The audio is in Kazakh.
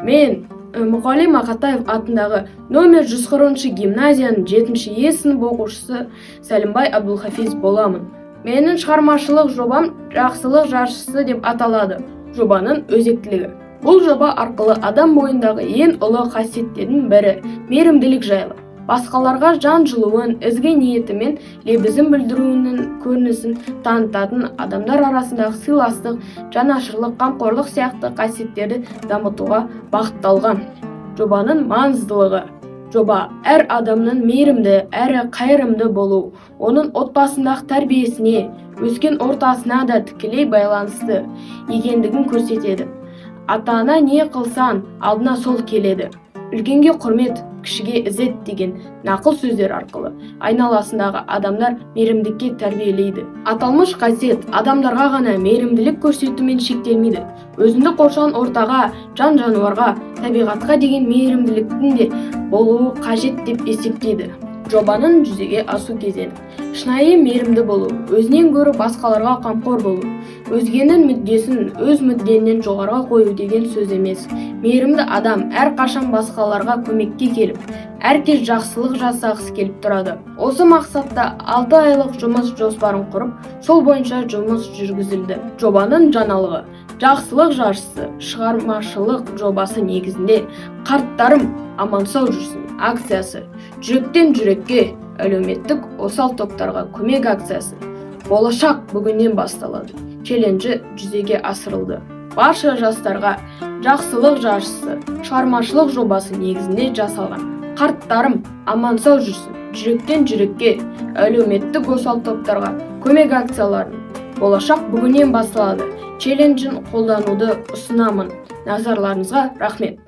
Мен Мұқали Мақатаев атындағы номер 140 гимназияның 7-ші Е сынып оқушысы Сәлімбай Абдулхафиз боламын. Менің шығармашылық жобам «Жақсылық жаршысы» деп аталады. Жобаның өзектілігі. Бұл жоба арқылы адам бойындағы ең ұлы қасиеттердің бірі мейірімділік жайлы, басқаларға жан жылуын, ізгі ниетімен лебізін білдіруінің көрінісін танытатын адамдар арасындағы сыйластық, жанашырлық, қамқорлық сияқты қасиеттерді дамытуға бағытталған. Жобаның маңыздылығы. Жоба әр адамның мейірімді әрі қайырымды болу, оның отбасындағы тәрбиесіне, өскен ортасына да тікелей байланысты екендігін көрсетеді. Ата-ана не қылсаң, алдына сол келеді. Үлкенге құрмет, кішіге ізет деген нақыл сөздер арқылы айналасындағы адамдар мейірімдікке тәрбиелейді. Аталмыш қасиет адамдарға ғана мейірімділік көрсетумен шектелмейді. Өзіңді қоршаған ортаға, жан-жануарға, табиғатқа деген мейірімділіктің де болуы қажет деп есептейді. Жобаның жүзеге асу кезеңі. Шынайы мейірімді болу, өзінен гөрі басқаларға қамқор болу, өзгенің мүддесін өз мүддеңнен жоғарыға қою деген сөз емес. Мейірімді адам әрқашан басқаларға көмекке келіп, әркез жақсылық жасағысы келіп тұрады. Осы мақсатта 6 айлық жұмыс жоспарын құрып, сол бойынша жұмыс жүргізілді. Жобаның жаңалығы. Жақсылық жаршысы шығармашылық жобасы негізінде «Қарттарым аман-сау жүрсін» акциясы, жүректен жүрекке әлеуметтік осал топтарға көмек акциясы, болашақ бүгіннен басталады челленджі жүзеге асырылды. Барша жастарға «Жақсылық жаршысы» шығармашылық жобасы негізінде жасалған «Қарттарым аман-сау жүрсін», жүректен жүрекке әлеуметтік осал топтарға көмек акцияларын, болашақ бүгіннен басталады челленджін қолдануды ұсынамын. Назарларыңызға рахмет.